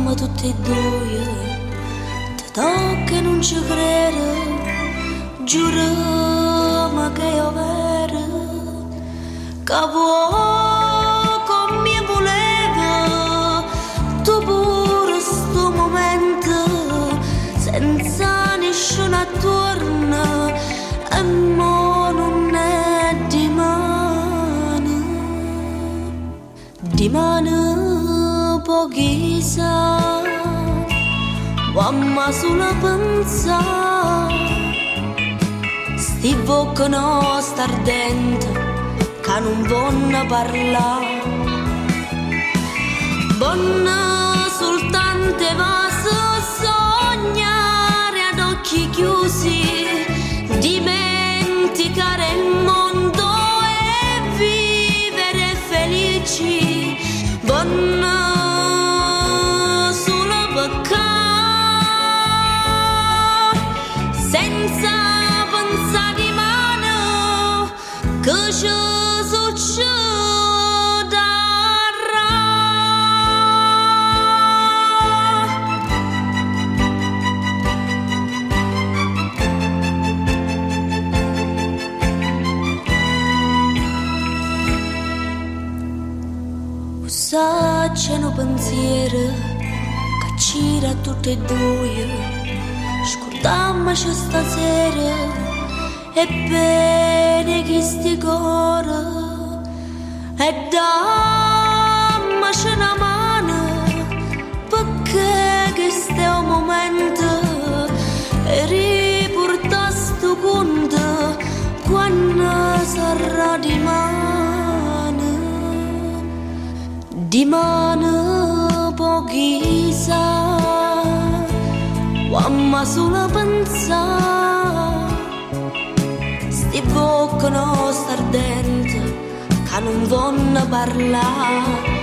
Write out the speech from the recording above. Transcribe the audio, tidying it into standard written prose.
Pensammo tutt' 'e dduie, te tocco e nun ce crero, giurame che è overo, ca vuò comm'io vulevo, tu pure stu mumento, senza nisciuno attuorno, e mo nun è dimane. Dimane po' chissà, amma sulo pensà. Sti vocche noste ardente ca nun vonno parlà. Vonno sultanto 'e vase sognare ad occhi chiusi, dimenticare il mondo e vivere felici. Vonno sulo peccà, senza pensà dimane che ce succederà. 'O saccio è nu pensiero ca gira a tutt' 'e dduie, scurdammoce stasera 'e ppene 'e chisti core e dammoce na mano pecché chisto è 'o mumento 'e ripurtà stu cunto quanno sarrà dimane. Dimane po' chissà, amma sulo pensà. Sti vocche noste ardente ca nun vonno parlà.